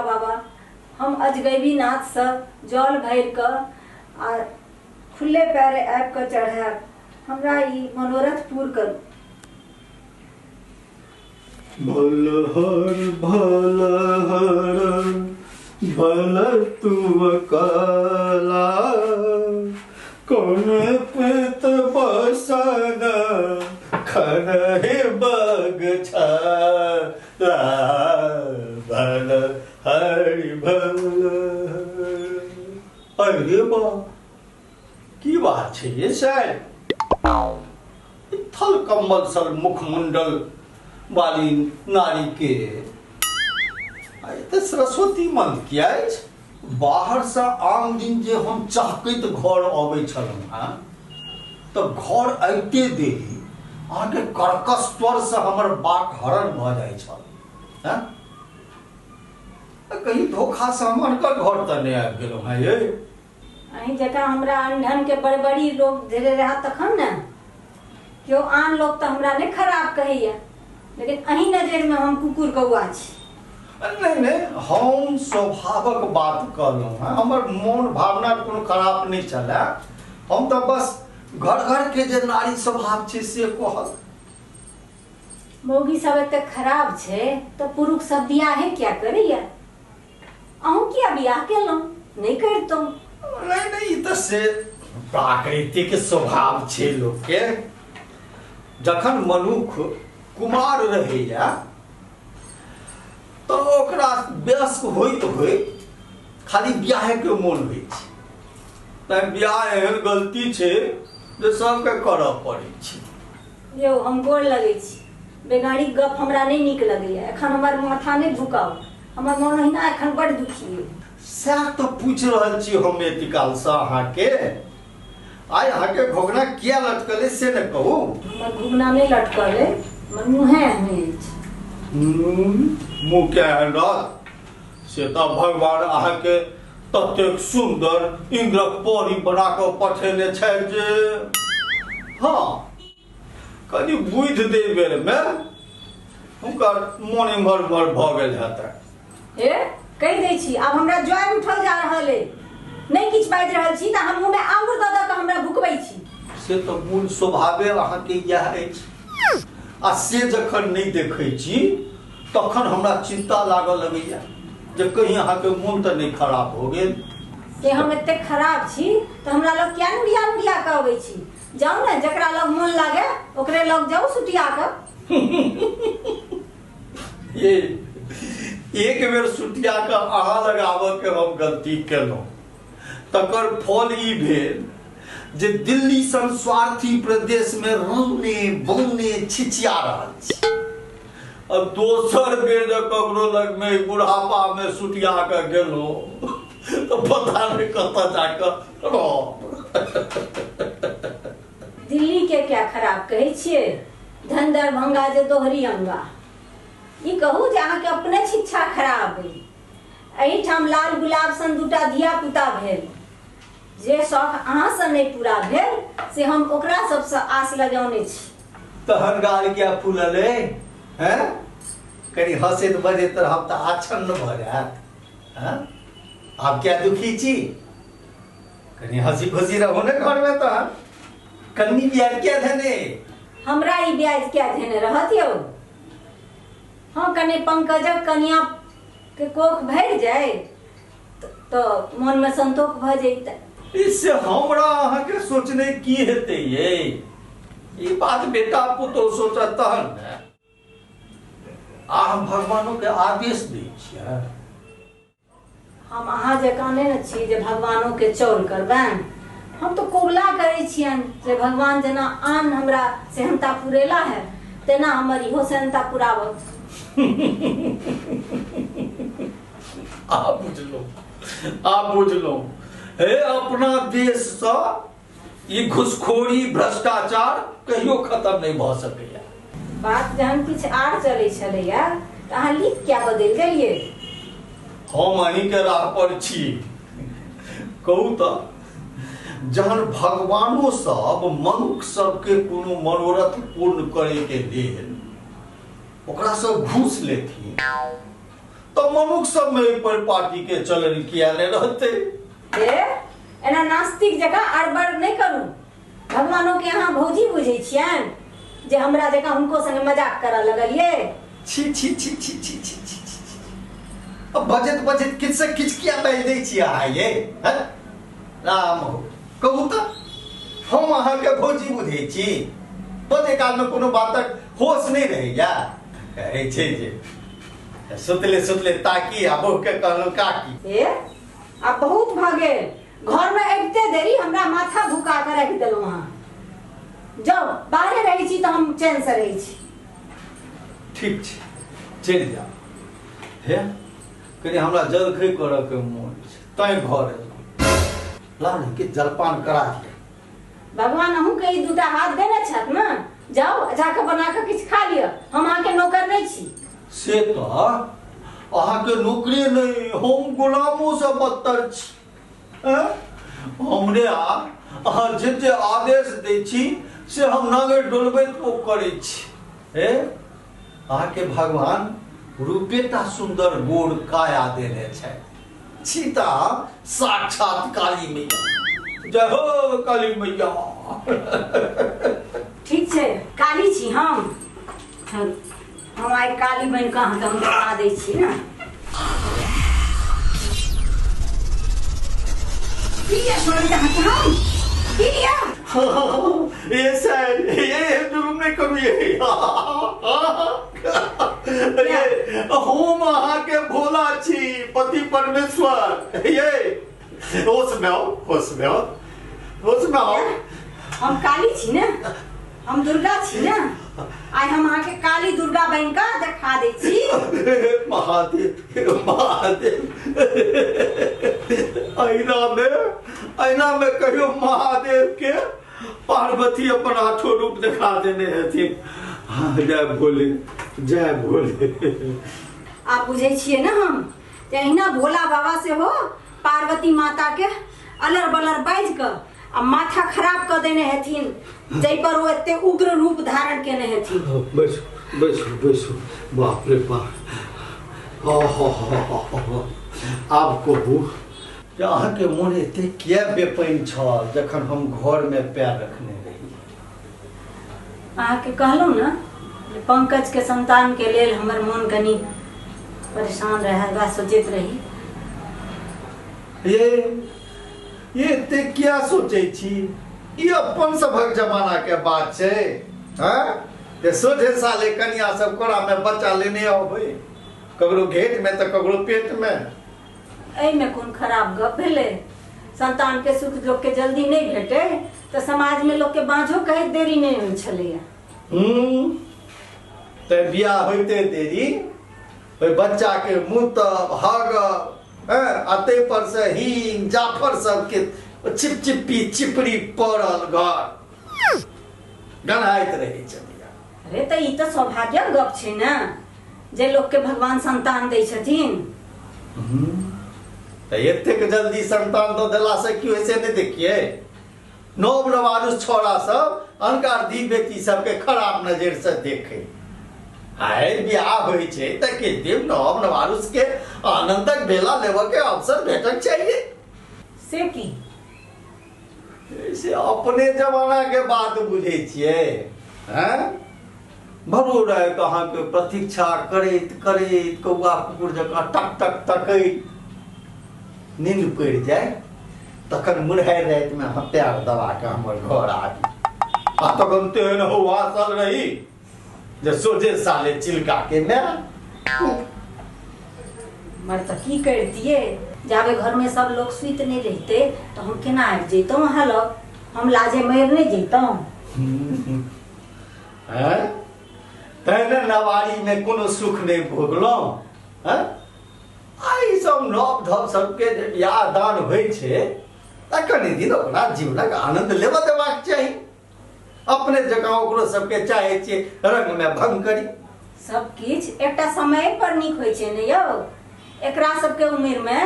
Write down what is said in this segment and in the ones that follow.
बाबा, हम अजगैबी नाथसँ जल भरि कऽ आ खुल्ले पैरे आबि कऽ चढ़ायब। हमरा ई मनोरथ पूर करू। भल हर भल हर भल तुम कला, कौन प्रीत बसन खन हे बग छला। भल हरि भल। अरे बा, की बात छै ये सर? थल कम्बल सल मुखमंडल वाली नारी के तऽ सरस्वती मन किया अछि? बाहरसँ आन दिन जे हम चहकैत घर अबै छलहुँ हेँ, तऽ घर अबिते देरी अहाँके कर्कश स्वरसँ हमर बाक हरण भऽ जाइ छल। हँ, कहीं धोखासँ हम अनकर घर तऽ नहि आबि गेलहुँ हेँ ये? अहीं जकाँ हमरा अंढन के बड़बड़ी लोग धेरे रहत तखन ने। केओ आन लोग तऽ हमरा नहि खराब कहैया, लेकिन अहीं नजर में हम कुकुर कौआ छी। नहि नहि, हम स्वभावक बात कहलहुँ हेँ, हमर मोन भावना कोनो खराब नहि छलए। हम तऽ बस घर घर के जे नारी स्वभाव छै से कहल। मौगी सब एते खराब छै तऽ पुरुख सब बियाहे किया करैया? अहूँ किया बियाह केलहुँ? नहि करितहुँ। नहि नहि, ई तऽ से प्राकृतिक स्वभाव छै लोकके। जखन मनुख कुमार रहैया तऽ ओकरा वयस्क होइत होइत खाली बियाहेके मोन होइ छै। तैँ बियाह एहन गलती छै जे सबके करऽ पड़ै छै। यौ, हम गोर लगै छी। बेगारीक गप हमरा नहि नीक लगैया। एखन हमर माथा नहि झुकाउ, हमर मन ओहिना एखन बड़ दुखी अइ। सएह तऽ पूछि रहल छी हम एतिकालसँ अहाँके। आइ अहाँके घोघना किया लटकल अइ से ने कहू। हमर घुघना नहि लटकल अइ, हमर मुँहे एहने अछि। मुँह किया एहन रहत? से तऽ भगवान अहाँके ततेक सुन्दर इन्द्रक परी बना कऽ पठेने छथि जे हँ, कनि बुधि दै बेरमे हुनकर मोन एम्हर उम्हर भऽ गेल हेतनि। हे, कहि दै छी, आब हमरा ज्वार उठल जा रहल अइ। नहि किछु बाजि रहल छी तऽ अहाँ मुँहमे आंगुर दऽ दऽ कऽ हमरा भुकबै छी। से तऽ मूल स्वभावे अहाँके इएह अछि, आ से जखन नहि देखै छी तखन हमरा चिन्ता लागऽ लगैया जे कहीं अहाँके मोन तऽ नहि खराब हो गेल। से हम एतेक खराब छी तऽ हमरा लग किया नुरिया नुरिया कऽ अबै छी? जाउ ने, जकरा लग मोन लागे ओकरे लग जाउ सुटिया कऽ। ये एक बेर सुटिया कऽ अहाँ लग आबऽ के हम गलती केलहुँ, तकर फल ई भेल जे दिल्ली सन स्वार्थी प्रदेश में रौने बौने छिछिया रहल छी। आ दोसर बेर जब ककरो लग में बुढ़ापा में सुटिया कऽ गेलहुँ तऽ पता नहि कतऽ जाकऽ रहब। दिल्ली के क्या खराब कहै छियै? धन दरभंगा जे दोहरी अंगा। ई कहू जे अहाँके अपने शिक्षा खराब अइ। एहिठाम लाल गुलाब सन दूटा धिया पुता भेल, जे शौख अहाँसँ नहि पूरा भेल से हम ओकरा सबसँ आस लगौने छी। तहन गाल किया फूलल अइ? हैं, कनि हँसैत बजैत रहब तऽ आच्छन्न भऽ जायत। हैं, आब किया दुखी छी? कनि हँसी खुशी रहू ने घरमे। तहन कन्नी ब्याज किया धेने? हमरा ई ब्याज किया धेने रहत यौ? हँ, कने पंकजक कनिया के कोख भरि जाय तऽ मोनमे संतोष भऽ जैतै। इससे हमरा अहाँके सोचने की हेतै ये? ई बात बेटा पुतोह सोचत तहन ने। आ हम भगवानो के आदेश दै छियै। हम अहाँ जकाँ नहि ने छी जे भगवानोके चौल करबनि। हम तऽ कबुला करै छियनि जे भगवान जेना आन हमरा सेहनता पुरेला है, तेना हमर इहो सेहनता पुराबह। आ बुझलहुँ, आ बुझलहुँ। हे, अपना देशसँ ई घुसखोरी भ्रष्टाचार कहियो खत्म नहि भऽ सकैया। बात जहन किछु आर चलै छलैया तऽ अहाँ लीक किया बदलि देलियै? हम अहींके राह पर छी। कहू तऽ, जहन भगवानो सब मनुख सबके कोनो मनोरथ पूर्ण करैके लेल ओकरासँ घूस लेथिन तऽ मनुख सबमे एहि परिपाटी के चलन किया नहि रहतै? ए, एना नास्तिक जकाँ अड़बड़ नहि करू। भगवानो के अहाँ भौजी बुझै छियनि जे हमरा जकाँ हुनको संगे मजाक करऽ लगलियै? छी छी छी छी छी छी छी छी छी। अब बजैत बजैत किछु से किछु किया बाजि दै छियै अहाँ ये? हैं? राम हो, कहू तऽ, हम अहाँके भौजी बुझै छी? बजै कालमे कोनो बातक होश नहि रहैया? कहै छै जे सुतले सुतले ताकी आ बहुके कहलहुँ काकी। ए, आब बहुत भऽ गेल। घरमे अबिते देरी हमरा माथा भुका कऽ राखि देलहुँ अहाँ। जाउ, बाहरे रहै छी तऽ हम चैनसँ रहै छी। ठीक छै, चलि जाउ। हे, कनि हमरा जलखै करऽके मोन छै, तैँ घर एलहुँ। ला ने कि जलपान करा दिअ। भगवान अहूँके ई दूटा हाथ देने छथि ने, जाउ जाकऽ बना कऽ किछु खा लिअ। हम अहाँके नौकर नहि छी। से तऽ अहाँके नौकरी नहि, हम गुलामोसँ बदतर छी। आँय? हमरे आ अहाँ जे जे आदेश दै छी से हम नांगरि डोलबैत ओ करै छी। हे, अहाँके भगवान रूपेटा सुन्दर गोर काया देने छथि। छी तऽ अहाँ साक्षात काली मैया। जय हो काली मैया। ठीक छै, काली छी हम। हम आइ काली बनि कऽ अहाँके हम बता दै छी ने। की ये छोड़ी अहाँके हम? की ये? ये सर, ये जुलुम नहीं करू ये। ये हम अहाँके भोला छी, पति परमेश्वर। ये होश में आओ, होश में आओ, होश में आओ। हम काली छी ने, हम दुर्गा छी ने। आइ हम अहाँके काली दुर्गा बनि कऽ देखा दै छी। महादेव, महादेव, अहिना में, अहिना में कहियो महादेव के पार्वती अपन आठो रूप देखा देने हेथिन। हाँ, जय भोले, जय भोले। आब बुझै छियै ने हम जे अहिना भोला बाबा सेहो पार्वती माता के अलर बलर बाजि कऽ आ माथा खराब कऽ देने हेथिन, जाहि पर ओ एते उग्र रूप धारण केने हेथिन। बैसू, बैसू, बैसू। बाप रे बाप, हा हा हा हा हा। आब कहू जे अहाँके मोन एते किया बेपैन छल जखन हम घरमे पैर रखने रही? अहाँके कहलहुँ ने जे पंकज के संतान के लेल हमर मोन कनि परेशान रहै, वएह सोचैत रही। ये ये एते किया सोचै छी? ई अपन सभक जमाना के बात छै। हँ, जे सोझे साले कनिया सब कोरा में बच्चा लेने अबै, ककरो घेट में तऽ ककरो पेट में। एहिमे कोन खराब गप भेलै? संतान के सुख लोक के जल्दी नहि भेटै तऽ समाज में लोक के बाँझो कहैत देरी नहि होइ छलैया। तऽ बियाह होइते देरी ओहि बच्चा के मुँह हगब, आ ताहि पर से हींग जाफर सबके चिपचिपी चिपरी पड़ल घर गन्हाइत रहै छलैया। अरे तऽ ई तऽ सौभाग्यक गप छै ने जे लोक के भगवान संतान दै छथिन। तऽ एतेक जल्दी संतान दऽ देला से की होइ से नहि देखियै? नव नवारुस छौड़ा सब अनकार धी बेटी सबके खराब नजर से देखे। आइ बियाह होइ छै तऽ किछु दिन नव नवारुस के आनंदक बेला लेबऽ के अवसर भेटक चाहिए। से की? से अपने जमाना के बात बुझै छियै? हैं, भरो राति अहाँके प्रतीक्षा करैत करैत कौआ कुकुर जकाँ टक टक तकैत नींद पड़ि जाय, तखन मुरहारि रातिमे अहाँ पैर दबा कऽ हमर घर आबी, आ तखन तेहन हौआसल रही जे सोझे साले चिलका के माय। मर तऽ की करितियै? जाबे घरमे सब लोक सुति नहि रहितै तऽ हम केना आबि जैतहुँ अहाँ लग? हम लाजे मरि नहि जैतहुँ? हैं, तैं ने नवारीमे कोनो सुख नहि भोगलहुँ। हैं, आ ई सब नव धव सबके जे बियाह दान होइ छै तऽ कनि दिन ओकरा जीवनक आनंद लेबऽ देबाक चाही। अपने जकाँ ओकरो सबके चाहै छियै रंगमे भंग करी। सब किछु एकटा समय पर नीक होइ छै ने यौ। एकरा सबके उम्र मे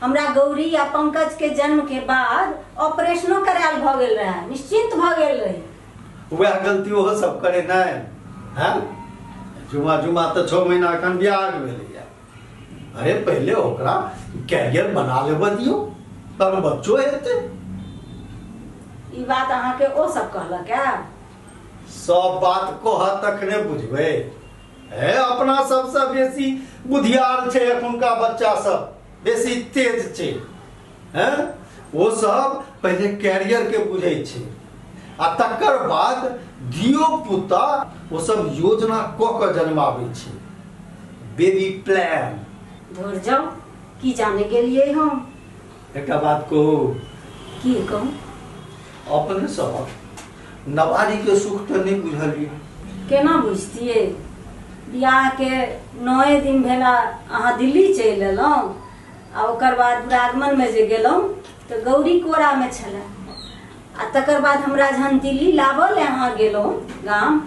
हमरा गौरी आ पंकज के जन्म के बाद ऑपरेशनो करायल भऽ गेल रहै, निश्चिंत भऽ गेल रही। वएह गलती ओहो सब करे नहि? हैं, जुमा जुमा तऽ 6 महीना एखन बियाह भेलैया। अरे पहिले ओकरा कैरियर बना लेबऽ दियौ, तब बच्चो हेतै। ई बात अहाँके ओ सब कहलक है? सब बात कहत तखने बुझबै। हे, अपना सबसँ बेसी बुधियार छै एखुनका बच्चा सब, बेसी तेज छै। हैं, ओ सब पहिले कैरियर के बुझै छै आ तकर बाद धियो पुता ओ सब योजना कऽ कऽ जन्माबै छै, बेबी प्लान। धुर जाउ, की जाने गेलियै हम। एकटा बात कहू? की कहू? अपने सब नवारी के सुख तऽ नहि बुझलियै। केना बुझतियै? बियाहके 9 दिन भेला अहाँ दिल्ली चलि एलहुँ आ ओकर बाद दुरागमनमे जे गेलहुँ तऽ गौरी कोरामे छलै आ तकर बाद हमरा जहन दिल्ली लाबऽ लए अहाँ गेलहुँ गाम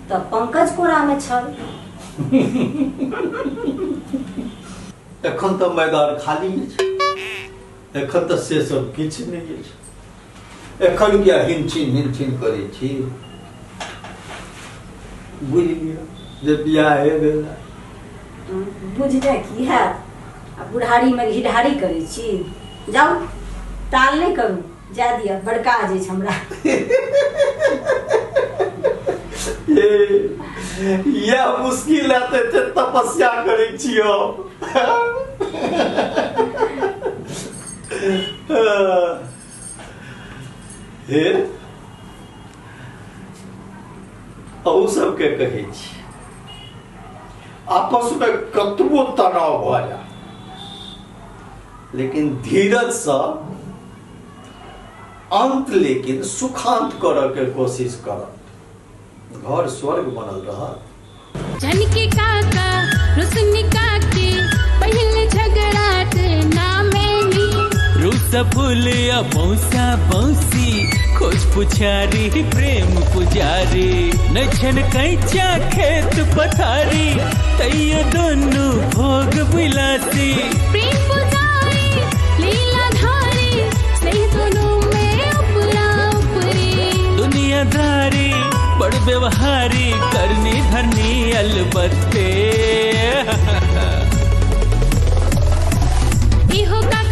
तऽ पंकज कोरामे छल। एखन तऽ मैदान खाली अछि, एखन तऽ से सब किछु नहि अछि। एखन किया हिनछिन हिनछिन करै छी? बुझि लिअ जे बियाहे भेल। बुझने की हैत? आ बुढ़ारीमे घिढारी करै छी। जाउ, ताल नहि करू, जाय दिअ, बड़का जे छै हमरा। इएह मुश्किल है तऽ एते तपस्या करै छी हम। हे, अहू सबके कहै छी, आपसमे कतबो तनाव भऽ जाय लेकिन धीरजसँ अंत लेकिन सुखांत करऽ के कोशिश करब, घर स्वर्ग बनल रहत। झनकी काका रुसनी काकी पहले झगड़ाट ना मैनी। रूस फूलिया मौसा मौसी खोज पुछारी प्रेम पुजारी नछन कैचा खेत पथारी तैयो दोनों भोग विलासी। प्रेम पुजारी लीला धारी स्नेह दोनों में उपरा उपरी। दुनियादारी बड़ व्यवहारी करनी धरनी अलबत्ते। इहो काका